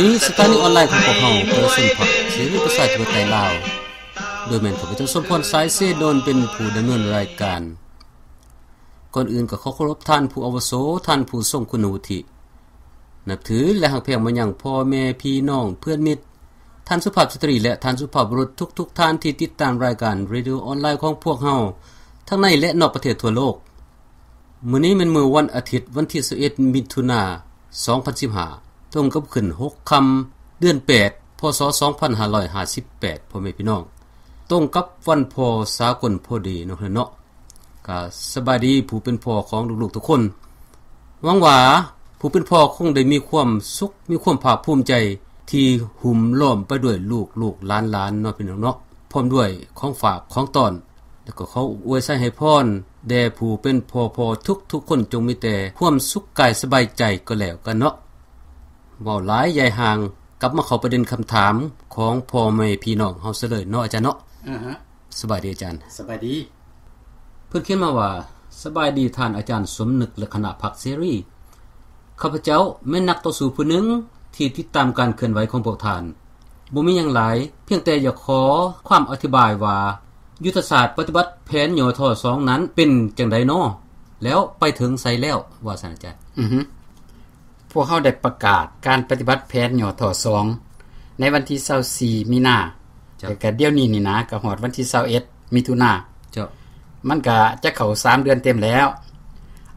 ນີ້ສະຖານີອອນລາຍຂອງພວກເຮົາ ປະຊາຊົນພັກເສລີປະຊາທິປະໄຕລາວ ໂດຍແມ່ນຂ້າພະເຈົ້າ ສົມພອນ ສາຍເຊໂດນ ເປັນຜູ້ດຳເນີນລາຍການ. ກ່ອນອື່ນກໍຂໍເຄົາລົບທ່ານຜູ້ອາວຸໂສ, ທ່ານຜູ້ຊົງຄຸນວຸດທິ, ນັບຖື ແລະ ຮັກແພງມາຍັງພໍ່ແມ່ພີ່ນ້ອງເພື່ອນມິດ, ທ່ານສຸພາບສະຕຣີ ແລະ ທ່ານສຸພາບບຸລຸດທຸກໆທ່ານທີ່ຕິດຕາມລາຍການເຣດິໂອອອນລາຍຂອງພວກເຮົາ ທັງໃນ ແລະ ນອກປະເທດທົ່ວໂລກ. ມື້ນີ້ແມ່ນມື້ວັນອາທິດ ວັນທີຊາວເອັດ ມິຖຸນາ ສອງພັນສິບຫ້າ ຕົງກັບຂຶ້ນຫົກຄ່ຳ ເດືອນແປດ ພ.ສ. ສອງພັນຫ້າຮ້ອຍຫ້າສິບແປດ ພໍ່ແມ່ພີ່ນ້ອງ, ຕົງກັບວັນພໍ່ສາກົນພໍດີເນາະ ເນາະ. ກະສະບາຍດີຜູ້ເປັນພໍ່ຂອງລູກໆທຸກຄົນ. ຫວັງວ່າຜູ້ເປັນພໍ່ຄົງໄດ້ມີຄວາມສຸກ, ມີຄວາມພາກພູມໃຈທີ່ຫຸ້ມລ້ອມໄປດ້ວຍລູກໆຫຼານໆເນາະ ພີ່ນ້ອງເນາະ, ພ້ອມດ້ວຍຂອງຝາກຂອງຕ້ອນ. ແລ້ວກໍຂໍອວຍໄຊໃຫ້ພອນແດ່ຜູ້ເປັນພໍ່ພໍ່ທຸກໆຄົນ ຈົ່ງມີແຕ່ຄວາມສຸກກາຍສະບາຍໃຈກໍແລ້ວກັນເນາະ. ເວົ້າຫຼາຍຢາຍຫ່າງ, ກັບມາເຂົ້າປະເດັນຄຳຖາມຂອງພໍ່ແມ່ພີ່ນ້ອງເຮົາຊະເລີຍເນາະ ອາຈານເນາະ. ອາຮະ ສະບາຍດີອາຈານ. ສະບາຍດີ. ເພິ່ນຂຽນມາວ່າ ສະບາຍດີທ່ານອາຈານສົມນຶກ ແລະ ຄະນະພັກເສລີ. ຂ້າພະເຈົ້າແມ່ນນັກຕໍ່ສູ້ຜູ້ໜຶ່ງທີ່ຕິດຕາມການເຄື່ອນໄຫວຂອງພວກທ່ານ. ບໍ່ມີຫຍັງຫຼາຍ, ພຽງແຕ່ຢາກຂໍຄວາມອະທິບາຍວ່າ ຍຸດທະສາດປະຕິບັດແຜນ ຍທ ສອງ ນັ້ນເປັນຈັ່ງໃດນໍ ແລ້ວໄປເຖິງໃສແລ້ວ ວ່າຊັ້ນອາຈານ. ອືຮຶ ພວກເຮົາໄດ້ປະກາດການປະຕິບັດແຜນ ຍທ ສອງ ໃນວັນທີຊາວສີ່ ມີນາ. ເຈົ້າ. ແລ້ວກະດຽວນີ້ນີ້ນະ ກະຮອດວັນທີຊາວເອັດ ມິຖຸນາ. ເຈົ້າ. ມັນກະຈະເຂົ້າສາມເດືອນເຕັມແລ້ວ.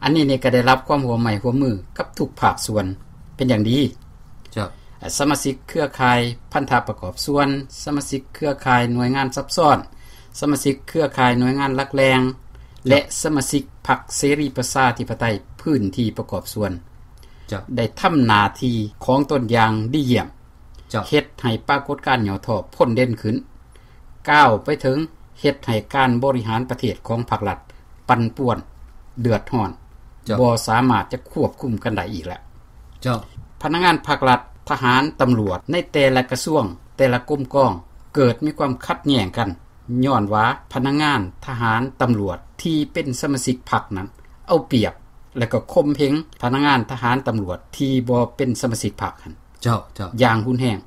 ອັນນີ້ນີ້ກະໄດ້ຮັບຄວາມຮ່ວມໄມ້ຮ່ວມມືກັບທຸກພາກສ່ວນເປັນຢ່າງດີ. ເຈົ້າ. ສະມາຊິກເຄືອຂ່າຍພັນທະປະກອບສ່ວນ, ສະມາຊິກເຄືອຂ່າຍໜ່ວຍງານຊັບຊ້ອນ, ສະມາຊິກເຄືອຂ່າຍໜ່ວຍງານຫຼັກແຫຼ່ງ ເຈົ້າ. ແລະ ສະມາຊິກພັກເສລີປະຊາທິປະໄຕພື້ນທີ່ປະກອບສ່ວນ. ເຈົ້າ. ໄດ້ທຳໜ້າທີ່ຂອງຕົນຢ່າງດີຢ້ຽມ. ເຈົ້າ. ເຮັດໃຫ້ປາກົດການຫຍໍ້ທໍ້ພົ້ນເດັ່ນຂຶ້ນ, ກ້າວໄປເຖິງເຮັດໃຫ້ການບໍລິຫານປະເທດຂອງພັກລັດປັ່ນປ່ວນ, ເດືອດຮ້ອນ, ເຈົ້າ. ບໍ່ສາມາດຈະຄວບຄຸມກັນໄດ້ອີກແລ້ວ. ເຈົ້າ. ພະນັກງານພັກລັດ, ທະຫານ, ຕຳຫຼວດໃນແຕ່ລະກະຊວງ, ແຕ່ລະກົມກອງ ເກີດມີຄວາມຂັດແຍ່ງກັນ, ຍ້ອນວ່າພະນັກງານ, ທະຫານ, ຕຳຫຼວດທີ່ເປັນສະມາຊິກພັກນັ້ນ ເອົາປຽບ ແລະ ກໍຂົ່ມເຫງພະນັກງານ, ທະຫານ, ຕຳຫຼວດທີ່ບໍ່ເປັນສະມາຊິກພັກຫັ້ນ. ເຈົ້າ ເຈົ້າ. ຢ່າງຮຸນແຮງ.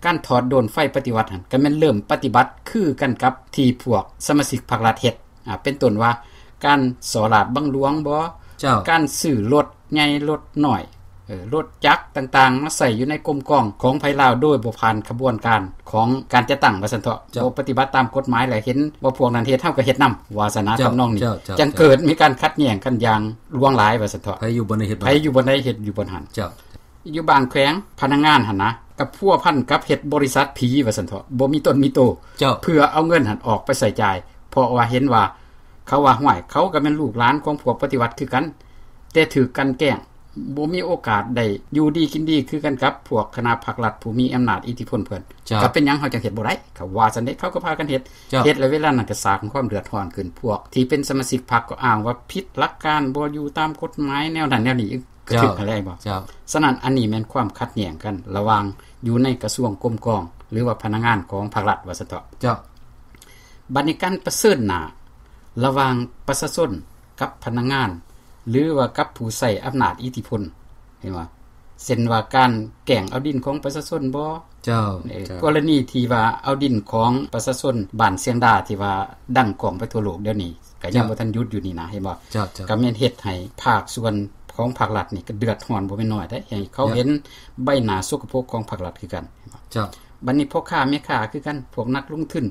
ການຖອດໂດຣນໄຟປະຕິວັດຫັ້ນ ກໍແມ່ນເລີ່ມປະຕິບັດຄືກັນກັບທີ່ພວກສະມາຊິກພັກລັດເຮັດ. ອາ ເປັນຕົ້ນວ່າ ການສໍ້ລາດບັງຫຼວງບໍ? ເຈົ້າ. ການຊື້ລົດໃຫຍ່ລົດນ້ອຍ, ເອີ ລົດຈັກຕ່າງໆ ມາໃຊ້ຢູ່ໃນກົມກອງຂອງໃຜລາວ ໂດຍບໍ່ຜ່ານຂະບວນການຂອງການຈັດຕັ້ງວ່າຊັ້ນເຖາະ. ເຈົ້າ. ບໍ່ປະຕິບັດຕາມກົດໝາຍ ແລະ ເຫັນວ່າພວກນັ້ນເຮັດ ເຮົາກໍເຮັດນຳ ວ່າຊັ້ນນະ. ເຈົ້າ. ທຳນອງນີ້. ເຈົ້າ ເຈົ້າ. ຈັ່ງເກີດມີການຂັດແຍ່ງກັນຢ່າງຫຼວງຫຼາຍວ່າຊັ້ນເຖາະ. ໃຜຢູ່ບ່ອນໃດເຮັດ ໃຜຢູ່ບ່ອນໃດເຮັດຢູ່ບ່ອນຫັ້ນ. ເຈົ້າ. ຢູ່ບາງແຂວງ ພະນັກງານຫັ້ນນະ ກໍພົວພັນກັບເຮັດບໍລິສັດຜີວ່າຊັ້ນເຖາະ, ບໍ່ມີຕົນມີໂຕ. ເຈົ້າ. ເພື່ອເອົາເງິນຫັ້ນອອກໄປໃຊ້ຈ່າຍ ເພາະວ່າເຫັນວ່າ ເຂົາວ່າ ຫ້ວຍ ເຂົາກໍແມ່ນລູກຫຼານຂອງພວກປະຕິວັດຄືກັນ ແຕ່ຖືກກັ່ນແກ້ງ, ບໍ່ມີໂອກາດໄດ້ຢູ່ດີກິນດີຄືກັນກັບພວກຄະນະພັກລັດຜູ້ມີອຳນາດອິດທິພົນເພິ່ນ. ເຈົ້າ. ກໍເປັນຫຍັງເຮົາຈັ່ງເຮັດບໍ່ໄດ້? ເຂົາວ່າຊັ້ນເດ້, ເຂົາກໍພາກັນເຮັດ. ເຈົ້າ. ເຮັດແລ້ວເວລານັ້ນກໍສ້າງຄວາມເດືອດຮ້ອນຂຶ້ນ, ພວກທີ່ເປັນສະມາຊິກພັກກໍອ້າງວ່າຜິດຫຼັກການ, ບໍ່ຢູ່ຕາມກົດໝາຍ ແນວນັ້ນແນວນີ້. ກະຖືກຫັ້ນແຫຼະ ເຫັນບໍ່? ເຈົ້າ. ສະນັ້ນ ອັນນີ້ແມ່ນຄວາມຂັດແຍ່ງກັນລະຫວ່າງຢູ່ໃນກະຊວງກົມກອງ ຫຼືວ່າພະນັກງານຂອງພັກລັດວ່າຊັ້ນເຖາະ. ເຈົ້າ. ບັດນີ້ການປະເຊີນໜ້າລະຫວ່າງປະຊາຊົນກັບພະນັກງານ ຫຼືວ່າກັບຜູ້ໃຊ້ອຳນາດອິດທິພົນ ເຫັນບໍ່? ເຊັ່ນວ່າການແກງເອົາດິນຂອງປະຊາຊົນບໍ? ເຈົ້າ. ເອີ ເຈົ້າ. ກໍລະນີທີ່ວ່າເອົາດິນຂອງປະຊາຊົນບ້ານຊຽງດາທີ່ວ່າດັງກ້ອງໄປທົ່ວໂລກດຽວນີ້ ກໍຍັງ ເຈົ້າ ບໍ່ທັນຢຸດຢູ່ນີ້ນະ ເຫັນບໍ່? ເຈົ້າ ເຈົ້າ. ກໍແມ່ນເຮັດໃຫ້ພາກສ່ວນຂອງພັກລັດນີ້ກໍເດືອດຮ້ອນບໍ່ແມ່ນນ້ອຍເດ້ ໃຫ້ເຂົາ ເຈົ້າ ເຫັນໃບໜ້າສົກກະປົກຂອງພັກລັດຄືກັນ ເຫັນບໍ່? ເຈົ້າ. ບັດນີ້ພໍ່ຄ້າແມ່ຄ້າຄືກັນ ພວກນັກລົງທຶນ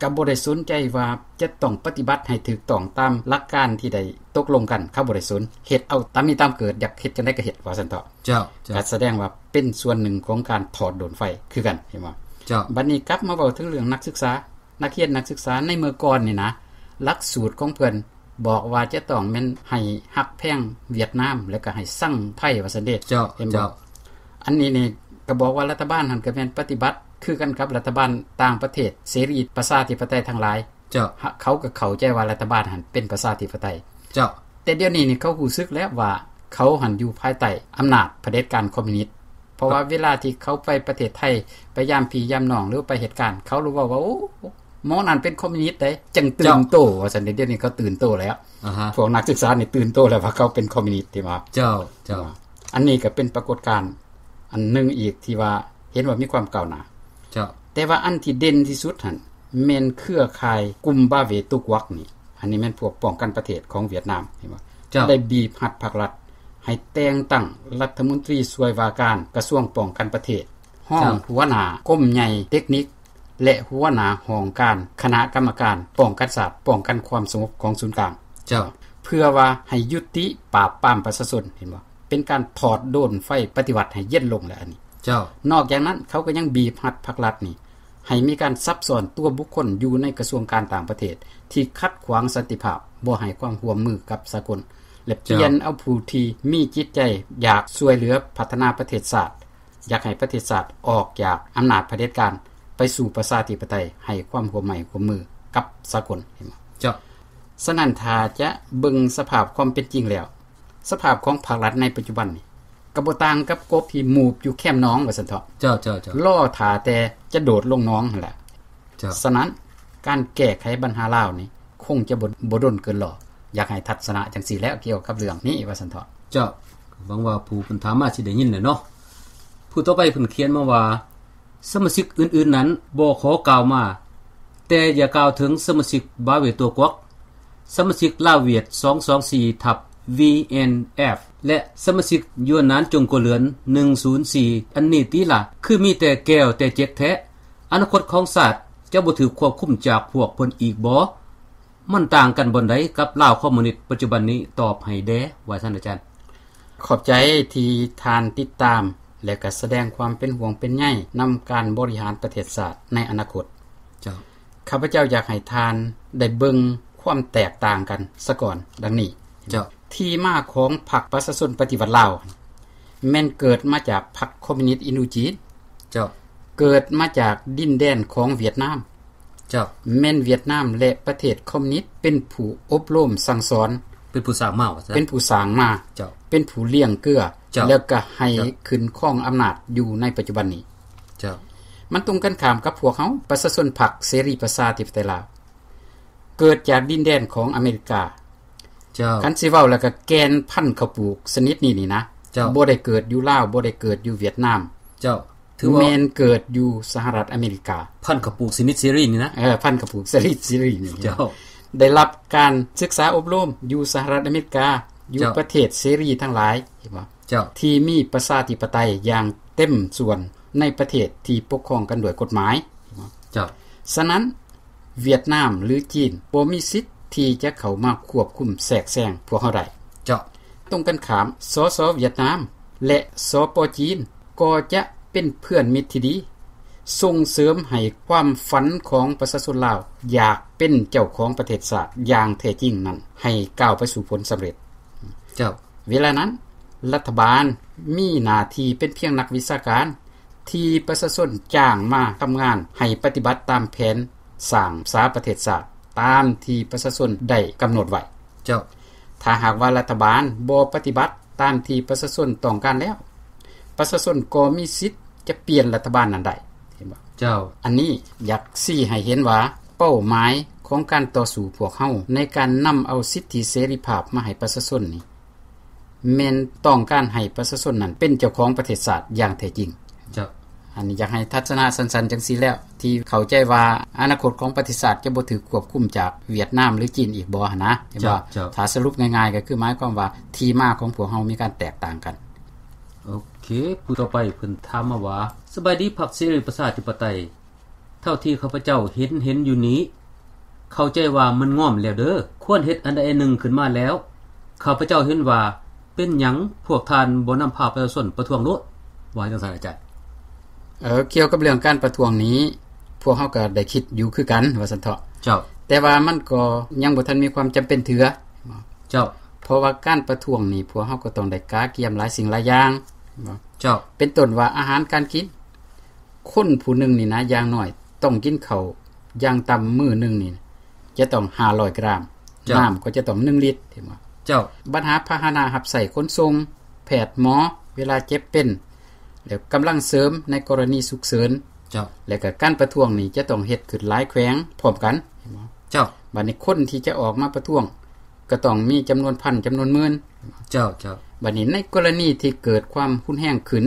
ກໍບໍ່ໄດ້ສົນໃຈວ່າຈະຕ້ອງປະຕິບັດໃຫ້ຖືກຕ້ອງຕາມຫຼັກການທີ່ໄດ້ຕົກລົງກັນ ເຂົາບໍ່ໄດ້ສົນ ເຮັດເອົາຕາມມີຕາມເກີດ ຢາກເຮັດຈັ່ງໃດກໍເຮັດ ວ່າຊັ້ນເຖາະ. ເຈົ້າ ເຈົ້າ. ກໍສະແດງວ່າເປັນສ່ວນໜຶ່ງຂອງການຖອດໂດຣນໄຟຄືກັນ ເຫັນບໍ່? ເຈົ້າ. ບັດນີ້ກັບມາເວົ້າເຖິງເລື່ອງນັກສຶກສາ ນັກຮຽນນັກສຶກສາໃນເມື່ອກ່ອນນີ້ນະ ຫຼັກສູດຂອງເພິ່ນບອກວ່າຈະຕ້ອງແມ່ນໃຫ້ຮັກແພງຫວຽດນາມ ແລ້ວກໍໃຫ້ຊັງໄທວ່າຊັ້ນເດ. ເຈົ້າ ເຫັນບໍ່? ເຈົ້າ. ອັນນີ້ນີ້ກໍບອກວ່າລັດຖະບານຫັ້ນກໍແມ່ນປະຕິບັດຄືກັນກັບລັດຖະບານຕ່າງປະເທດເສລີປະຊາທິປະໄຕທັງຫຼາຍ. ເຈົ້າ. ເຂົາກໍເຂົ້າໃຈວ່າລັດຖະບານຫັ້ນເປັນປະຊາທິປະໄຕ. ເຈົ້າ. ແຕ່ດຽວນີ້ນີ້ເຂົາຮູ້ສຶກແລ້ວວ່າເຂົາຫັ້ນຢູ່ພາຍໃຕ້ອຳນາດຜະເດັດການຄອມມູນິດ. ເພາະວ່າເວລາທີ່ເຂົາໄປປະເທດໄທ ໄປຢາມພີ່ຢາມນ້ອງ ຫຼືໄປເຮັດການ ເຂົາລະເວົ້າວ່າ ໂອ້ ໝໍນັ້ນເປັນຄອມມູນິດເດ້ ຈຶ່ງຕື່ນໂຕ ເຈົ້າ ວ່າຊັ້ນເດ. ດຽວນີ້ເຂົາຕື່ນໂຕແລ້ວ ອາຮະ ພວກນັກສຶກສານີ້ຕື່ນໂຕແລ້ວວ່າເຂົາເປັນຄອມມູນິດ ທີ່ວ່າ ເຈົ້າ ເຈົ້າ. ອັນນີ້ກໍເປັນປາກົດການອັນໜຶ່ງອີກທີ່ວ່າ ເຫັນວ່າມີຄວາມກ້າວໜ້າ. ເຈົ້າ. ແຕ່ວ່າອັນທີ່ເດັ່ນທີ່ສຸດຫັ້ນ ແມ່ນເຄືອຂ່າຍກຸ່ມບາເວໂຕກວັກນີ້ ອັນນີ້ແມ່ນພວກປ້ອງກັນປະເທດຂອງຫວຽດນາມ ເຫັນບໍ່? ເຈົ້າ. ໄດ້ບີບຮັດພັກລັດໃຫ້ແຕ່ງຕັ້ງລັດຖະມົນຕີຊ່ວຍວ່າການກະຊວງປ້ອງກັນປະເທດ, ຮອງ ເຈົ້າ ຫົວໜ້າກົມໃຫຍ່ເຕັກນິກ ແລະ ຫົວໜ້າຫ້ອງການຄະນະກຳມະການປ້ອງກັນຊາດ, ປ້ອງກັນຄວາມສະຫງົບຂອງສູນກາງ. ເຈົ້າ. ເພື່ອວ່າໃຫ້ຍຸຕິປາບປາມປະຊາຊົນ, ເຫັນບໍ່? ເປັນການຖອດໂດນໄຟປະຕິວັດໃຫ້ເຢັນລົງແຫຼະອັນນີ້. ເຈົ້າ. ນອກຈາກນັ້ນ ເຂົາກໍຍັງບີບຮັດພັກລັດນີ້ ໃຫ້ມີການຊັບຊ້ອນຕົວບຸກຄົນຢູ່ໃນກະຊວງການຕ່າງປະເທດ ທີ່ຂັດຂວາງສັນຕິພາບ, ບໍ່ໃຫ້ຄວາມຮ່ວມມືກັບສາກົນ ແລະ ເຈົ້າ ປ່ຽນເອົາຜູ້ທີ່ມີຈິດໃຈຢາກຊ່ວຍເຫຼືອພັດທະນາປະເທດຊາດ, ຢາກໃຫ້ປະເທດຊາດອອກຈາກອຳນາດຜະເດັດການ ໄປສູ່ປະຊາທິປະໄຕ, ໃຫ້ຄວາມຮ່ວມໄມ້ຮ່ວມມືກັບສາກົນ, ເຫັນບໍ່? ເຈົ້າ. ສະນັ້ນ ຖ້າຈະເບິ່ງສະພາບຄວາມເປັນຈິງແລ້ວ, ສະພາບຂອງພັກລັດໃນປັດຈຸບັນນີ້ ກໍບໍ່ຕ່າງກັບກົບທີ່ມູບຢູ່ແຄມໜອງ ວ່າຊັ້ນເຖາະ. ເຈົ້າ, ເຈົ້າ, ເຈົ້າ. ລໍຖ້າແຕ່ຈະໂດດລົງໜອງຫັ້ນແຫຼະ. ເຈົ້າ. ສະນັ້ນ ການແກ້ໄຂບັນຫາລາວນີ້ ຄົງຈະບໍ່, ບໍ່ດົນເກີນລໍ. ຢາກໃຫ້ທັດສະນະຈັ່ງຊີ້ແຫຼະ ກ່ຽວກັບເລື່ອງນີ້ ວ່າຊັ້ນເຖາະ. ເຈົ້າ. ຫວັງວ່າຜູ້ເພິ່ນຖາມມາຊິໄດ້ຍິນແຫຼະເນາະ. ຜູ້ຕໍ່ໄປເພິ່ນຂຽນມາວ່າ ສະມາຊິກອື່ນໆນັ້ນບໍ່ຂໍກ່າວມາ, ແຕ່ຢ່າກ່າວເຖິງສະມາຊິກບາເວຕົວກວັກ, ສະມາຊິກລາວຫວຽດສອງສອງສີ່ທັບ ວີເອັນເອັຟ ແລະ ສະມາຊິກຢວນນານຈົງກົວເຫຼືອນໜຶ່ງສູນສີ່ ອັນນີ້ຕິລະ ຄືມີແຕ່ແກວແຕ່ເຈັກແທ້. ອະນາຄົດຂອງຊາດຈະບໍ່ຖືກຄວບຄຸມຈາກພວກເພິ່ນອີກບໍ? ມັນຕ່າງກັນບ່ອນໃດກັບລາວຄອມມູນິດປັດຈຸບັນນີ້? ຕອບໃຫ້ແດ່ ວ່າຊັ້ນອາຈານ. ຂອບໃຈທີ່ທ່ານຕິດຕາມ ແລະ ກະສະແດງຄວາມເປັນຫ່ວງເປັນໃຍນຳການບໍລິຫານປະເທດຊາດໃນອະນາຄົດ. ເຈົ້າ. ຂ້າພະເຈົ້າຢາກໃຫ້ທ່ານໄດ້ເບິ່ງຄວາມແຕກຕ່າງກັນສາກ່ອນ ດັ່ງນີ້. ເຈົ້າ. ທີ່ມາຂອງພັກປະຊາຊົນປະຕິວັດລາວ ແມ່ນເກີດມາຈາກພັກຄອມມູນິດອິນໂດຈີນ. ເຈົ້າ. ເກີດມາຈາກດິນແດນຂອງຫວຽດນາມ. ເຈົ້າ. ແມ່ນຫວຽດນາມ ແລະ ປະເທດຄອມມູນິດເປັນຜູ້ອົບຮົມສັ່ງສອນ, ເປັນຜູ້ສ້າງມາ ວ່າຊັ້ນ, ເປັນຜູ້ສ້າງມາ. ເຈົ້າ. ເປັນຜູ້ລ້ຽງເກືອ. ເຈົ້າ. ແລ້ວກໍໃຫ້ ເຈົ້າ ຂຶ້ນຄອງອຳນາດຢູ່ໃນປັດຈຸບັນນີ້. ເຈົ້າ. ມັນຕົງກັນຂ້າມກັບພວກເຮົາ ປະຊາຊົນພັກເສລີປະຊາທິປະໄຕລາວ ເກີດຈາກດິນແດນຂອງອາເມລິກາ. ເຈົ້າ. ຄັນຊິເວົ້າແລ້ວກໍແກ່ນພັນເຂົ້າປູກຊະນິດນີ້ນີ້ນະ ເຈົ້າ ບໍ່ໄດ້ເກີດຢູ່ລາວ, ບໍ່ໄດ້ເກີດຢູ່ຫວຽດນາມ. ເຈົ້າ. ຖືວ່າແມ່ນເກີດຢູ່ສະຫະລັດອາເມລິກາ. ພັນເຂົ້າປູກຊະນິດເສລີນີ້ນະ? ເອີ ພັນເຂົ້າປູກຊະນິດເສລີນີ້. ເຈົ້າ. ໄດ້ຮັບການສຶກສາອົບຮົມຢູ່ສະຫະລັດອາເມລິກາ, ຢູ່ ເຈົ້າ ປະເທດເສລີທັງຫຼາຍ, ເຫັນບໍ່? ເຈົ້າ. ທີ່ມີປະຊາທິປະໄຕຢ່າງເຕັມສ່ວນໃນປະເທດທີ່ປົກຄອງກັນດ້ວຍກົດໝາຍ. ເຈົ້າ. ສະນັ້ນ ຫວຽດນາມ ຫຼື ຈີນ ບໍ່ມີສິດທີ່ຈະເຂົ້າມາຄວບຄຸມແຊກແຊງພວກເຮົາໄດ້. ເຈົ້າ. ຕົງກັນຂ້າມ, ສສ ຫວຽດນາມ ແລະ ສປ ຈີນ ກໍຈະເປັນເພື່ອນມິດທີ່ດີ, ສົ່ງເສີມໃຫ້ຄວາມຝັນຂອງປະຊາຊົນລາວ ຢາກເປັນເຈົ້າຂອງປະເທດຊາດຢ່າງແທ້ຈິງນັ້ນ ໃຫ້ກ້າວໄປສູ່ຜົນສຳເລັດ. ເຈົ້າ. ເວລານັ້ນ ລັດຖະບານມີໜ້າທີ່ເປັນພຽງນັກວິຊາການ ທີ່ປະຊາຊົນຈ້າງມາທຳງານໃຫ້ປະຕິບັດຕາມແຜນສ້າງສາປະເທດຊາດ ຕາມທີ່ປະຊາຊົນໄດ້ກຳນົດໄວ້. ເຈົ້າ. ຖ້າຫາກວ່າລັດຖະບານບໍ່ປະຕິບັດຕາມທີ່ປະຊາຊົນຕ້ອງການແລ້ວ, ປະຊາຊົນກໍມີສິດຈະປ່ຽນລັດຖະບານນັ້ນໄດ້. ເຫັນບໍ່? ເຈົ້າ. ອັນນີ້ຢາກຊີ້ໃຫ້ເຫັນວ່າ ເປົ້າໝາຍຂອງການຕໍ່ສູ້ພວກເຮົາໃນການນຳເອົາສິດທິເສລີພາບມາໃຫ້ປະຊາຊົນນີ້ ແມ່ນຕ້ອງການໃຫ້ປະຊາຊົນນັ້ນເປັນເຈົ້າຂອງປະເທດຊາດຢ່າງແທ້ຈິງ. ເຈົ້າ. ອັນນີ້ຢາກໃຫ້ທັດສະນະສັ້ນໆຈັ່ງຊີ້ແລ້ວ ທີ່ເຂົ້າໃຈວ່າອະນາຄົດຂອງປະເທດຊາດຈະບໍ່ຖືກຄວບຄຸມຈາກຫວຽດນາມ ຫຼື ຈີນອີກບໍ່ຫັ້ນນະ. ເຫັນບໍ່? ເຈົ້າ, ເຈົ້າ. ຖ້າສະຫຼຸບງ່າຍໆກໍຄືໝາຍຄວາມວ່າທີ່ມາຂອງພວກເຮົາມີການແຕກຕ່າງກັນ. ໂອເຄ, ຜູ້ຕໍ່ໄປເພິ່ນຖາມມາວ່າ, ສະບາຍດີພັກເສລີປະຊາທິປະໄຕ. ເທົ່າທີ່ຂ້າພະເຈົ້າເຫັນເຫັນຢູ່ນີ້ ເຂົ້າໃຈວ່າມັນງອມແລ້ວເດີ, ຄວນເຮັດອັນໃດອັນໜຶ່ງຂຶ້ນມາແລ້ວ ຂ້າພະເຈົ້າເຫັນວ່າເປັນຫຍັງພວກທ່ານບໍ່ນຳພາປະຊາຊົນປະທ້ວງໂລດ ວ່າຈັ່ງຊັ້ນອາຈານ. ເອີ, ກ່ຽວກັບເລື່ອງການປະທ້ວງນີ້ ພວກເຮົາກໍໄດ້ຄິດຢູ່ຄືກັນ ວ່າຊັ້ນເຖາະ. ເຈົ້າ. ແຕ່ວ່າມັນກໍຍັງບໍ່ທັນມີຄວາມຈຳເປັນເທື່ອ. ເຈົ້າ. ເພາະວ່າການປະທ້ວງນີ້ ພວກເຮົາກໍຕ້ອງໄດ້ກະກຽມຫຼາຍສິ່ງຫຼາຍຢ່າງ. ເຈົ້າ. ເປັນຕົ້ນວ່າອາຫານການກິນ ຄົນຜູ້ໜຶ່ງນີ້ນະ ຢ່າງໜ້ອຍຕ້ອງກິນເຂົ້າຢ່າງຕ່ຳມື້ໜຶ່ງນີ້ຈະຕ້ອງຫ້າຮ້ອຍກຣາມ, ເຈົ້າ. ນ້ຳກໍຈະຕ້ອງໜຶ່ງລິດ, ເຫັນບໍ່? ເຈົ້າ. ບັນຫາພາຫະນະຮັບໃຊ້ຂົນສົ່ງ, ແພດ, ໝໍ, ເວລາເຈັບເປັນ, ແລ້ວກຳລັງເສີມໃນກໍລະນີສຸກເສີນ, ເຈົ້າ. ແລ້ວກໍການປະທ້ວງນີ້ຈະຕ້ອງເຮັດຂຶ້ນຫຼາຍແຂວງພ້ອມກັນ, ເຫັນບໍ່? ເຈົ້າ. ບັດນີ້ຄົນທີ່ຈະອອກມາປະທ້ວງ ກໍຕ້ອງມີຈຳນວນພັນ, ຈຳນວນໝື່ນ. ເຈົ້າ, ເຈົ້າ. ບັດນີ້ໃນກໍລະນີທີ່ເກີດຄວາມຮຸນແຮງຂຶ້ນ,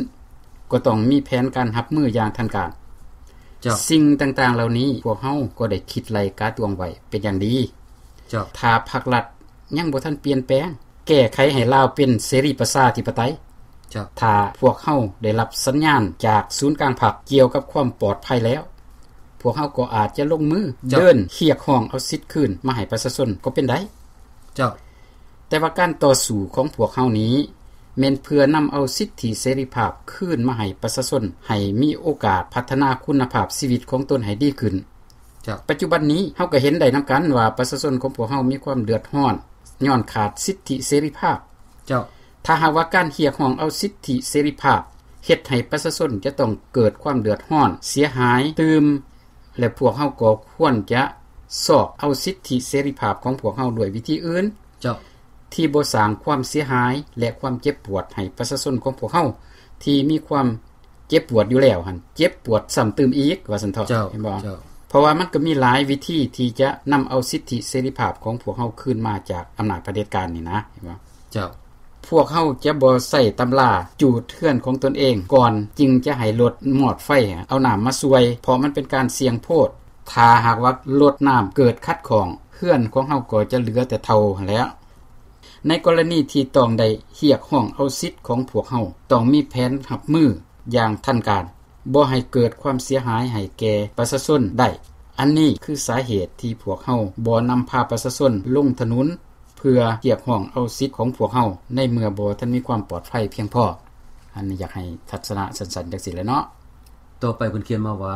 ກໍຕ້ອງມີແຜນການຮັບມືຢ່າງທັນການ. ເຈົ້າ. ສິ່ງຕ່າງໆເຫຼົ່ານີ້ ພວກເຮົາກໍໄດ້ຄິດໄລ່ກາຕວງໄວ້ເປັນຢ່າງດີ. ເຈົ້າ. ຖ້າພັກລັດຍັງບໍ່ທັນປ່ຽນແປງ ແກ້ໄຂໃຫ້ລາວເປັນເສລີປະຊາທິປະໄຕ, ເຈົ້າ. ຖ້າພວກເຮົາໄດ້ຮັບສັນຍານຈາກສູນກາງພັກກ່ຽວກັບຄວາມປອດໄພແລ້ວ, ພວກເຮົາກໍອາດຈະລົງມື ເຈົ້າ. ເດີນຮຽກຮ້ອງເອົາສິດຄືນມາໃຫ້ປະຊາຊົນກໍເປັນໄດ້. ເຈົ້າ. ແຕ່ວ່າການຕໍ່ສູ້ຂອງພວກເຮົານີ້ ແມ່ນເພື່ອນຳເອົາສິດທິເສລີພາບຄືນມາໃຫ້ປະຊາຊົນ, ໃຫ້ມີໂອກາດພັດທະນາຄຸນນະພາບຊີວິດຂອງຕົນໃຫ້ດີຂຶ້ນ. ເຈົ້າ. ປັດຈຸບັນນີ້ເຮົາກໍເຫັນໄດ້ນຳກັນວ່າປະຊາຊົນຂອງພວກເຮົາມີຄວາມເດືອດຮ້ອນ ຍ້ອນຂາດສິດທິເສລີພາບ. ເຈົ້າ. ຖ້າຫາກວ່າການຮຽກຮ້ອງເອົາສິດທິເສລີພາບ ເຮັດໃຫ້ປະຊາຊົນຈະຕ້ອງເກີດຄວາມເດືອດຮ້ອນເສຍຫາຍຕື່ມ ແລະ ພວກເຮົາກໍຄວນຈະຊອກເອົາສິດທິເສລີພາບຂອງພວກເຮົາດ້ວຍວິທີອື່ນ ເຈົ້າ. ທີ່ບໍ່ສ້າງຄວາມເສຍຫາຍ ແລະ ຄວາມເຈັບປວດໃຫ້ປະຊາຊົນຂອງພວກເຮົາ ທີ່ມີຄວາມເຈັບປວດຢູ່ແລ້ວຫັ້ນ ເຈັບປວດຊ້ຳຕື່ມອີກ ວ່າຊັ້ນເຖາະ. ເຈົ້າ. ເຫັນບໍ່? ເຈົ້າ. ເພາະວ່າມັນກໍມີຫຼາຍວິທີທີ່ຈະນຳເອົາສິດທິເສລີພາບຂອງພວກເຮົາຄືນມາຈາກອຳນາດຜະເດັດການນີ້ນະ. ເຫັນບໍ່? ເຈົ້າ. ພວກເຮົາຈະບໍ່ໃຊ້ຕຳລາຈູດເຮືອນຂອງຕົນເອງກ່ອນ ຈຶ່ງຈະໃຫ້ລົດມອດໄຟເອົານ້ຳມາຊ່ວຍ ເພາະມັນເປັນການສ່ຽງໂພດ. ຖ້າຫາກວ່າລົດນ້ຳເກີດຂັດຂ້ອງ ເຮືອນຂອງເຮົາກໍຈະເຫຼືອແຕ່ເຖົ່າຫັ້ນແຫຼະ. ໃນກໍລະນີທີ່ຕ້ອງໄດ້ຮຽກຮ້ອງເອົາສິດຂອງພວກເຮົາ ຕ້ອງມີແຜນຮັບມືຢ່າງທັນການ ບໍ່ໃຫ້ເກີດຄວາມເສຍຫາຍໃຫ້ແກ່ປະຊາຊົນໄດ້. ອັນນີ້ຄືສາເຫດທີ່ພວກເຮົາບໍ່ນຳພາປະຊາຊົນລົງຖະໜົນ ເພື່ອຮຽກຮ້ອງເອົາສິດຂອງພວກເຮົາ ໃນເມື່ອບໍ່ທັນມີຄວາມປອດໄພພຽງພໍ. ອັນນີ້ຢາກໃຫ້ທັດສະນະສັ້ນໆ ຈັ່ງຊີ້ແຫຼະເນາະ. ຕໍ່ໄປເພິ່ນຂຽນມາວ່າ,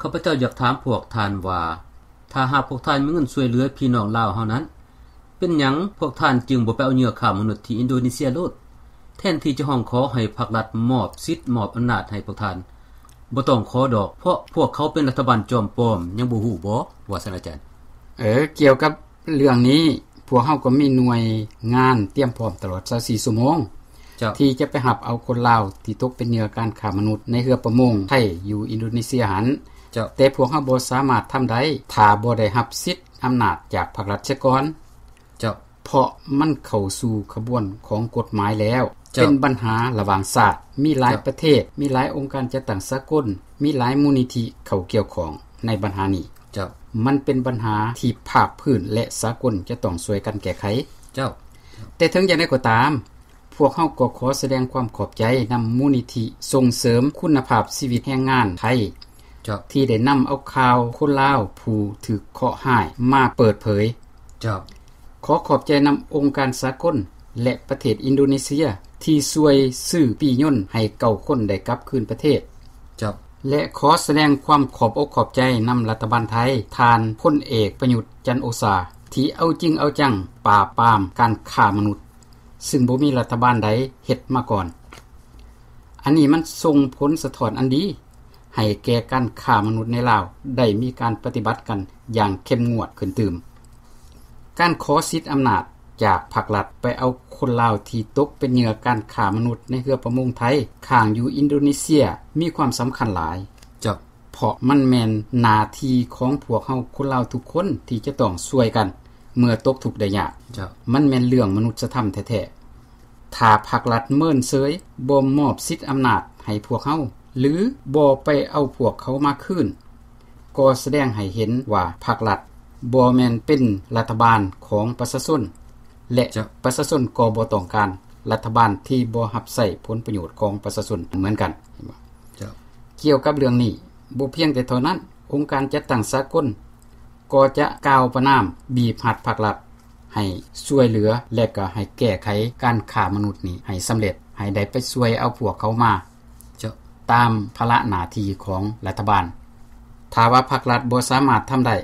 ຂ້າພະເຈົ້າຢາກຖາມພວກທ່ານວ່າ ຖ້າຫາກພວກທ່ານມີເງິນຊ່ວຍເຫຼືອພີ່ນ້ອງລາວເຮົານັ້ນ, ເປັນຫຍັງພວກທ່ານຈຶ່ງບໍ່ໄປເອົາເຫຍື່ອຄ້າມະນຸດທີ່ອິນໂດເນເຊຍໂລດ, ແທນທີ່ຈະຮ້ອງຂໍໃຫ້ພັກລັດມອບສິດມອບອຳນາດໃຫ້ພວກທ່ານ? ບໍ່ຕ້ອງຂໍດອກ, ເພາະພວກເຂົາເປັນລັດຖະບານຈອມປອມ, ຍັງບໍ່ຮູ້ບໍ? ວ່າຊັ້ນອາຈານ. ເອີ, ກ່ຽວກັບ ເລື່ອງນີ້ພວກເຮົາກໍມີໜ່ວຍງານຕຽມພ້ອມຕະຫຼອດຊາວສີ່ຊົ່ວໂມງ ເຈົ້າ ທີ່ຈະໄປຮັບເອົາຄົນລາວທີ່ຕົກເປັນເຫຍື່ອການຄ້າມະນຸດໃນເຮືອປະມົງໄທຢູ່ອິນໂດເນເຊຍຫັ້ນ. ເຈົ້າ ແຕ່ພວກເຮົາບໍ່ສາມາດທຳໄດ້ ຖ້າບໍ່ໄດ້ຮັບສິດອຳນາດຈາກພັກລັດເສຍກ່ອນ. ເຈົ້າ ເພາະມັນເຂົ້າສູ່ຂະບວນຂອງກົດໝາຍແລ້ວ. ເຈົ້າ ເປັນບັນຫາລະຫວ່າງຊາດ, ມີຫຼາຍ ເຈົ້າ ປະເທດ, ມີຫຼາຍອົງການຈັດຕັ້ງສາກົນ, ມີຫຼາຍມູນນິທິເຂົ້າກ່ຽວຂ້ອງໃນບັນຫານີ້. ເຈົ້າ ມັນເປັນບັນຫາທີ່ພາກພື້ນ ແລະ ສາກົນຈະຕ້ອງຊ່ວຍກັນແກ້ໄຂ. ເຈົ້າ ແຕ່ເຖິງຢ່າງໃດກໍຕາມ, ພວກເຮົາກໍຂໍສະແດງຄວາມຂອບໃຈນຳມູນນິທິສົ່ງເສີມຄຸນນະພາບຊີວິດແຮງງານໄທ ເຈົ້າ ທີ່ໄດ້ນຳເອົາຂ່າວຄົນລາວຜູ້ຖືກເຄາະຮ້າຍມາເປີດເຜີຍ. ເຈົ້າ ຂໍຂອບໃຈນຳອົງການສາກົນ ແລະ ປະເທດອິນໂດເນເຊຍ ທີ່ຊ່ວຍຊື້ປີ້ຍົນໃຫ້ເກົ້າຄົນໄດ້ກັບຄືນປະເທດ. ເຈົ້າ ແລະ ຂໍສະແດງຄວາມຂອບອົກຂອບໃຈນຳລັດຖະບານໄທ, ທ່ານພົນເອກ ປະຍຸດ ຈັນໂອຊາ ທີ່ເອົາຈິງເອົາຈັງປາບປາມການຄ້າມະນຸດ, ຊຶ່ງບໍ່ມີລັດຖະບານໃດເຮັດມາກ່ອນ. ອັນນີ້ມັນສົ່ງຜົນສະທ້ອນອັນດີ ໃຫ້ແກ່ການຄ້າມະນຸດໃນລາວ ໄດ້ມີການປະຕິບັດກັນຢ່າງເຂັ້ມງວດຂຶ້ນຕື່ມ. ການຂໍສິດອຳນາດຈາກພັກລັດໄປເອົາຄົນລາວທີ່ຕົກເປັນເຫຍື່ອການຄ້າມະນຸດໃນເຮືອປະມົງໄທຄ້າງຢູ່ອິນໂດເນເຊຍ ມີຄວາມສຳຄັນຫຼາຍ. ເຈົ້າ ເພາະມັນແມ່ນໜ້າທີ່ຂອງພວກເຮົາຄົນລາວທຸກຄົນທີ່ຈະຕ້ອງຊ່ວຍກັນເມື່ອຕົກທຸກໄດ້ຍາກ. ເຈົ້າ ມັນແມ່ນເລື່ອງມະນຸດສະທຳແທ້ໆ. ຖ້າພັກລັດເມີນເສີຍ ບໍ່ມອບສິດອຳນາດໃຫ້ພວກເຮົາ ຫຼື ບໍ່ໄປເອົາພວກເຂົາມາຄືນ, ກໍສະແດງໃຫ້ເຫັນວ່າພັກລັດບໍ່ແມ່ນເປັນລັດຖະບານຂອງປະຊາຊົນ ແລະ ເຈົ້າ ປະຊາຊົນກໍບໍ່ຕ້ອງການລັດຖະບານທີ່ບໍ່ຮັບໃຊ້ຜົນປະໂຫຍດຂອງປະຊາຊົນເໝືອນກັນ. ເຈົ້າ ກ່ຽວກັບເລື່ອງນີ້, ບໍ່ພຽງແຕ່ເທົ່ານັ້ນ, ອົງການຈັດຕັ້ງສາກົນກໍຈະກ່າວປະນາມ, ບີບຮັດພັກລັດໃຫ້ຊ່ວຍເຫຼືອ ແລະ ກໍໃຫ້ແກ້ໄຂການຄ້າມະນຸດນີ້ໃຫ້ສຳເລັດ, ໃຫ້ໄດ້ໄປຊ່ວຍເອົາພວກເຂົາມາ ເຈົ້າ ຕາມພາລະໜ້າທີ່ຂອງລັດຖະບານ. ຖ້າວ່າພັກລັດບໍ່ສາມາດທຳໄດ້,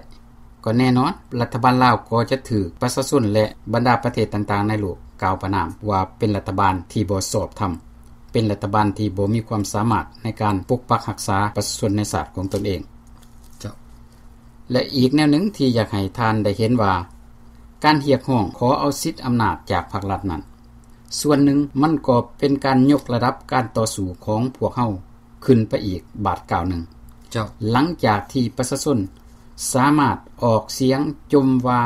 ກໍແນ່ນອນ ລັດຖະບານລາວກໍຈະຖືກປະຊາຊົນ ແລະ ບັນດາປະເທດຕ່າງໆໃນໂລກກ່າວປະນາມວ່າເປັນລັດຖະບານທີ່ບໍ່ຊອບທຳ, ເປັນລັດຖະບານທີ່ບໍ່ມີຄວາມສາມາດໃນການປົກປັກຮັກສາປະຊາຊົນໃນຊາດຂອງຕົນເອງ. ເຈົ້າ ແລະ ອີກແນວໜຶ່ງທີ່ຢາກໃຫ້ທ່ານໄດ້ເຫັນວ່າ ການຮຽກຮ້ອງຂໍເອົາສິດອຳນາດຈາກພັກລັດນັ້ນ, ສ່ວນໜຶ່ງມັນກໍເປັນການຍົກລະດັບການຕໍ່ສູ້ຂອງພວກເຮົາຂຶ້ນໄປອີກບາດກ້າວໜຶ່ງ. ເຈົ້າ ຫຼັງຈາກທີ່ປະຊາຊົນສາມາດອອກສຽງຈົ່ມວ່າ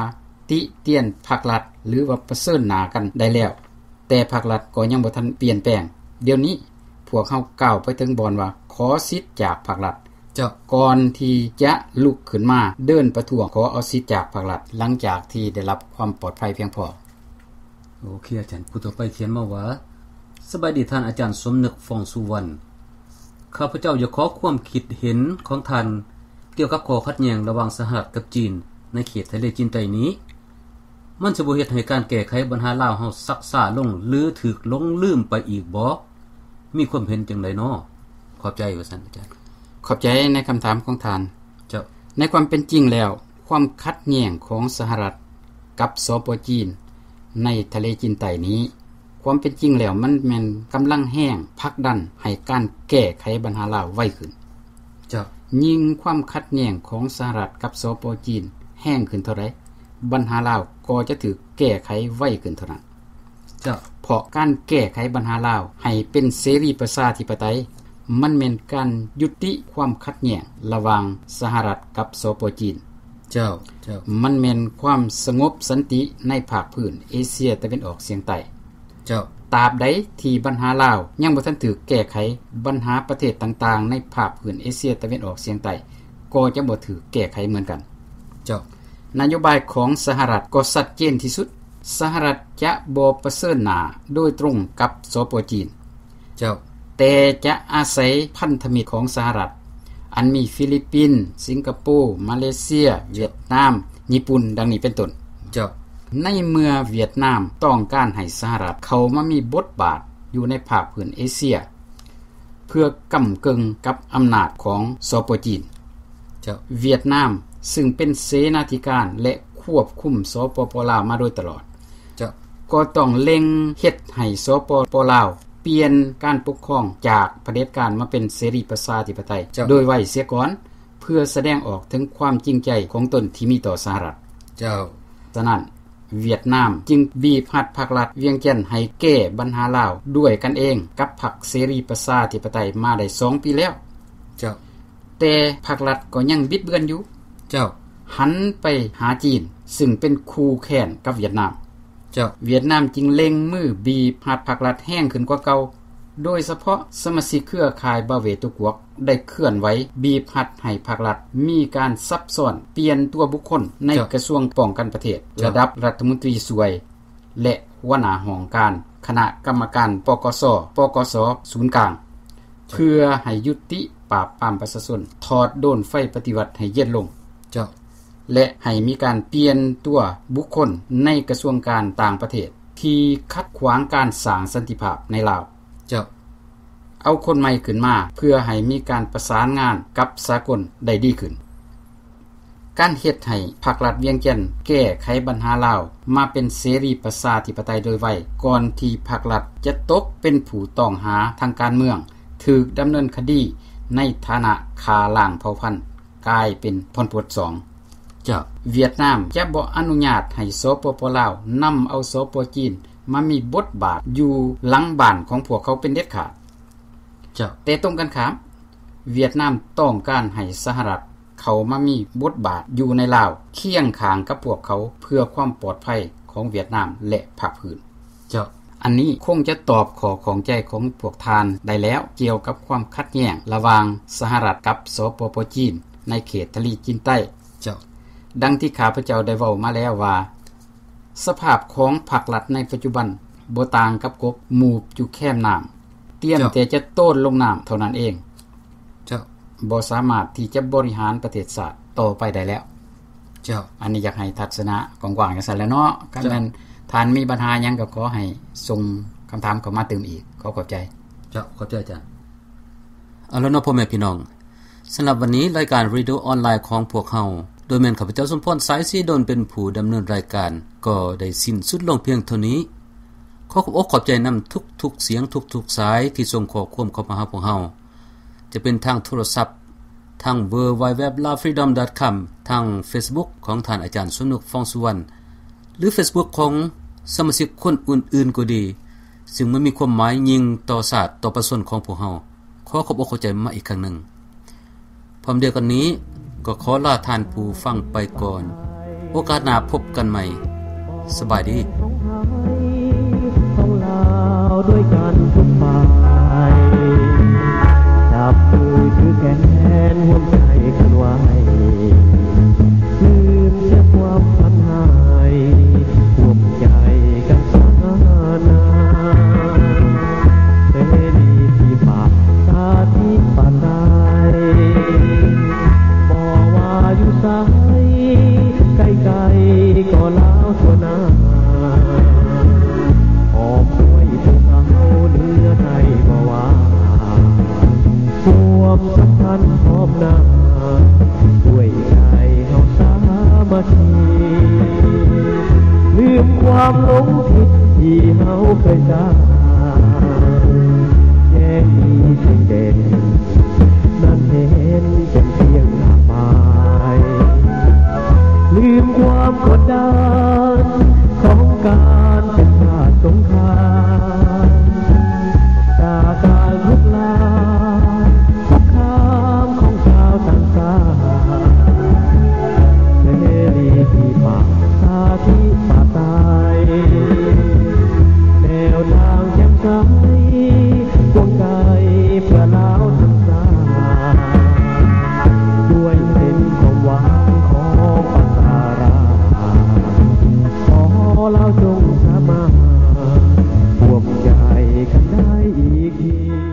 ຕິຕຽນພັກລັດ ຫຼືວ່າປະເຊີນໜ້າກັນໄດ້ແລ້ວ, ແຕ່ພັກລັດກໍຍັງບໍ່ທັນປ່ຽນແປງ. ດຽວນີ້ ພວກເຮົາກ່າວໄປເຖິງບ່ອນວ່າ ຂໍສິດຈາກພາກລັດ ເຈົ້າ ກ່ອນທີ່ຈະລຸກຂຶ້ນມາເດີນປະທ້ວງ ຂໍເອົາສິດຈາກພາກລັດ ຫຼັງຈາກທີ່ໄດ້ຮັບຄວາມປອດໄພພຽງພໍ. ໂອເຄ ອາຈານ. ຜູ້ຕໍ່ໄປຂຽນມາວ່າ ສະບາຍດີທ່ານອາຈານສົມນຶກ ຟອງສຸວັນ. ຂ້າພະເຈົ້າຢາກຂໍຄວາມຄິດເຫັນຂອງທ່ານກ່ຽວກັບຂໍ້ຂັດແຍ່ງລະຫວ່າງສະຫະລັດກັບຈີນໃນເຂດທະເລຈີນໃຕ້ນີ້. ມັນຊິບໍ່ເຮັດໃຫ້ການແກ້ໄຂບັນຫາລາວເຮົາຊັກຊ້າລົງ ຫຼື ຖືກຫຼົງລືມໄປອີກບໍ່? ມີຄວາມເຫັນຈັ່ງໃດນໍ? ຂອບໃຈ ວ່າຊັ້ນອາຈານ. ຂອບໃຈໃນຄຳຖາມຂອງທ່ານ. ເຈົ້າ. ໃນຄວາມເປັນຈິງແລ້ວ, ຄວາມຂັດແຍ່ງຂອງສະຫະລັດກັບ ສປ ຈີນ ໃນທະເລຈີນໃຕ້ນີ້, ຄວາມເປັນຈິງແລ້ວ ມັນແມ່ນກຳລັງແຮງຜັກດັນໃຫ້ການແກ້ໄຂບັນຫາລາວໄວຂຶ້ນ. ເຈົ້າ. ຍິ່ງຄວາມຂັດແຍ່ງຂອງສະຫະລັດກັບ ສປ ຈີນ ແຮງຂຶ້ນເທົ່າໃດ, ບັນຫາລາວກໍຈະຖືກແກ້ໄຂໄວຂຶ້ນເທົ່ານັ້ນ. ເຈົ້າ. ເພາະການແກ້ໄຂບັນຫາລາວໃຫ້ເປັນເສລີປະຊາທິປະໄຕ, ມັນແມ່ນການຍຸຕິຄວາມຂັດແຍ່ງລະຫວ່າງສະຫະລັດກັບ ສປ ຈີນ. ເຈົ້າ, ເຈົ້າ. ມັນແມ່ນຄວາມສະຫງົບສັນຕິໃນພາກພື້ນເອເຊຍຕາເວັນອອກສຽງໃຕ້. ເຈົ້າ. ຕາບໃດທີ່ບັນຫາລາວຍັງບໍ່ທັນຖືກແກ້ໄຂ, ບັນຫາປະເທດຕ່າງໆໃນພາກພື້ນເອເຊຍຕາເວັນອອກສຽງໃຕ້ກໍຈະບໍ່ຖືກແກ້ໄຂເໝືອນກັນ. ເຈົ້າ. ນະໂຍບາຍຂອງສະຫະລັດກໍຊັດເຈນທີ່ສຸດ, ສະຫະລັດຈະບໍ່ປະເຊີນໜ້າໂດຍຕຣົງກັບ ສປ ຈີນ. ເຈົ້າ. ແຕ່ຈະອາໄສພັນທະມິດຂອງສະຫະລັດ ອັນມີຟີລິບປິນ, ສິງກະໂປ, ມາເລເຊຍ, ຫວຽດນາມ, ຍີ່ປຸ່ນ ດັ່ງນີ້ເປັນຕົ້ນ. ເຈົ້າ. ໃນເມື່ອຫວຽດນາມຕ້ອງການໃຫ້ສະຫະລັດເຂົ້າມາມີບົດບາດຢູ່ໃນພາກພື້ນເອເຊຍ ເພື່ອກຳເກິ່ງກັບອຳນາດຂອງ ສປ ຈີນ. ເຈົ້າ. ຫວຽດນາມ ຊຶ່ງເປັນເສນາທິການ ແລະ ຄວບຄຸມ ສປປ ລາວ ມາໂດຍຕະຫຼອດ. ເຈົ້າ. ກໍຕ້ອງເລັ່ງເຮັດໃຫ້ ສປປ ລາວ ປ່ຽນການປົກຄອງຈາກຜະເດັດການມາເປັນເສລີປະຊາທິປະໄຕ ເຈົ້າ. ໂດຍໄວເສຍກ່ອນ ເພື່ອສະແດງອອກເຖິງຄວາມຈິງໃຈຂອງຕົນທີ່ມີຕໍ່ສະຫະລັດ. ເຈົ້າ. ສະນັ້ນ, ຫວຽດນາມຈຶ່ງບີບຮັດພັກລັດວຽງຈັນໃຫ້ແກ້ບັນຫາລາວດ້ວຍກັນເອງກັບພັກເສລີປະຊາທິປະໄຕມາໄດ້ສອງປີແລ້ວ. ເຈົ້າ. ແຕ່ພັກລັດກໍຍັງບິດເບືອນຢູ່. ເຈົ້າ. ຫັນໄປຫາຈີນ, ຊຶ່ງເປັນຄູ່ແຄ້ນກັບຫວຽດນາມ. ເຈົ້າ. ຫວຽດນາມຈຶ່ງເລັ່ງມືບີບຮັດພັກລັດແຮງຂຶ້ນກວ່າເກົ່າ, ໂດຍສະເພາະສະມາຊິກເຄືອຂ່າຍ Baweh To Kuok ໄດ້ເຄື່ອນໄຫວບີບຮັດໃຫ້ພັກລັດມີການສັບຊ້ອນປ່ຽນຕົວບຸກຄົນໃນ ເຈົ້າ. ກະຊວງປ້ອງກັນປະເທດ, ເຈົ້າ. ລະດັບລັດຖະມົນຕີຊ່ວຍ ແລະ ຫົວໜ້າຫ້ອງການຄະນະກຳມະການ ປກສ, ປກສ ສູນກາງ, ເຈົ້າ. ເພື່ອໃຫ້ຍຸຕິປາບປາມປະຊາຊົນ, ຖອດໂດນໄຟປະຕິວັດໃຫ້ເຢັນລົງ. ເຈົ້າ. ແລະ ໃຫ້ມີການປ່ຽນຕົວບຸກຄົນໃນກະຊວງການຕ່າງປະເທດ ທີ່ຂັດຂວາງການສ້າງສັນຕິພາບໃນລາວ. ເຈົ້າ. ເອົາຄົນໃໝ່ຂຶ້ນມາເພື່ອໃຫ້ມີການປະສານງານກັບສາກົນໄດ້ດີຂຶ້ນ. ການເຮັດໃຫ້ພັກລັດວຽງຈັນແກ້ໄຂບັນຫາລາວມາເປັນເສລີປະຊາທິປະໄຕໂດຍໄວ, ກ່ອນທີ່ພັກລັດຈະຕົກເປັນຜູ້ຕ້ອງຫາທາງການເມືອງ, ຖືກດຳເນີນຄະດີໃນຖານະຂ້າລ້າງເຜົ່າພັນ, ກາຍເປັນພອນໂປດສອງ. ເຈົ້າ. ຫວຽດນາມຈະບໍ່ອະນຸຍາດໃຫ້ ສປປ ລາວ ນຳເອົາ ສປ ຈີນ ມາມີບົດບາດຢູ່ຫຼັງບ້ານຂອງພວກເຂົາເປັນເດັດຂາດ. ເຈົ້າ. ແຕ່ຕົງກັນຂ້າມ, ຫວຽດນາມຕ້ອງການໃຫ້ສະຫະລັດເຂົ້າມາມີບົດບາດຢູ່ໃນລາວ ຄຽງຂ້າງກັບພວກເຂົາ ເພື່ອຄວາມປອດໄພຂອງຫວຽດນາມ ແລະ ພາກພື້ນ. ເຈົ້າ. ອັນນີ້ຄົງຈະຕອບຂໍ້ຂ້ອງໃຈຂອງພວກທ່ານໄດ້ແລ້ວ ກ່ຽວກັບຄວາມຂັດແຍ່ງລະຫວ່າງສະຫະລັດກັບ ສປປ ຈີນ ໃນເຂດທະເລຈີນໃຕ້. ເຈົ້າ. ດັ່ງທີ່ຂ້າພະເຈົ້າໄດ້ເວົ້າມາແລ້ວວ່າ ສະພາບຂອງພັກລັດໃນປັດຈຸບັນບໍ່ຕ່າງກັບກົບໝູບຢູ່ແຄມນ້ຳ, ຕຽມ ເຈົ້າ. ແຕ່ຈະໂຕນລົງນ້ຳເທົ່ານັ້ນເອງ. ເຈົ້າ. ບໍ່ສາມາດທີ່ຈະບໍລິຫານປະເທດຊາດຕໍ່ໄປໄດ້ແລ້ວ. ເຈົ້າ. ອັນນີ້ຢາກໃຫ້ທັດສະນະກວ້າງໆຈັ່ງຊັ້ນແຫຼະເນາະ. ຄັນ ເຈົ້າ. ແມ່ນທ່ານມີບັນຫາຫຍັງກໍຂໍໃຫ້ສົ່ງຄຳຖາມເຂົ້າມາຕື່ມອີກ. ຂໍຂອບໃຈ. ເຈົ້າ, ຂອບໃຈອາຈານ. ເອົາລະເນາະ ພໍ່ແມ່ພີ່ນ້ອງ, ສຳລັບວັນນີ້ ລາຍການເຣດິໂອອອນລາຍຂອງພວກເຮົາ ໂດຍແມ່ນຂ້າພະເຈົ້າ ສົມພອນ ສາຍສີດົນ ເປັນຜູ້ດຳເນີນລາຍການ ກໍໄດ້ສິ້ນສຸດລົງພຽງເທົ່ານີ້. ຂໍຂອບອົກຂອບໃຈນຳທຸກໆສຽງ ທຸກໆສາຍທີ່ສົ່ງຂໍ້ຄວາມເຂົ້າມາຫາພວກເຮົາ, ຈະເປັນທາງໂທລະສັບ, ທາງ ดับเบิลยู ດັບເບິນຢູ ດັບເບິນຢູ ດັບເບິນຢູ ດັບເບິນຢູ ດັບເບິນຢູ ຂອງທ່ານອາຈານສົມນຶກ ຟອງສຸວັນ ຫຼື ເຟສບຸກຂອງສະມາຊິກຄົນອື່ນໆກໍດີ, ຊຶ່ງມັນມີຄວາມໝາຍຍິ່ງຕໍ່ຊາດ ຕໍ່ປະຊາຊົນຂອງພວກເຮົາ. ຂໍຂອບອົກຂອບໃຈມາອີກຄັ້ງໜຶ່ງ. ພ້ອມດຽວກັນນີ້ກໍຂໍລາທ່ານຜູ້ຟັງໄປກ່ອນ. ໂອກາດໜ້າພົບກັນໃໝ່. ສະບາຍດີ. ທ່ານພ້ອມໜ້າ ດ້ວຍໃຈເຮົາສາມັກຄີ ລືມຄວາມຫຼົງຜິດທີ່ເຮົາເຄີຍສ້າງ ແຍກມີແສງແດດ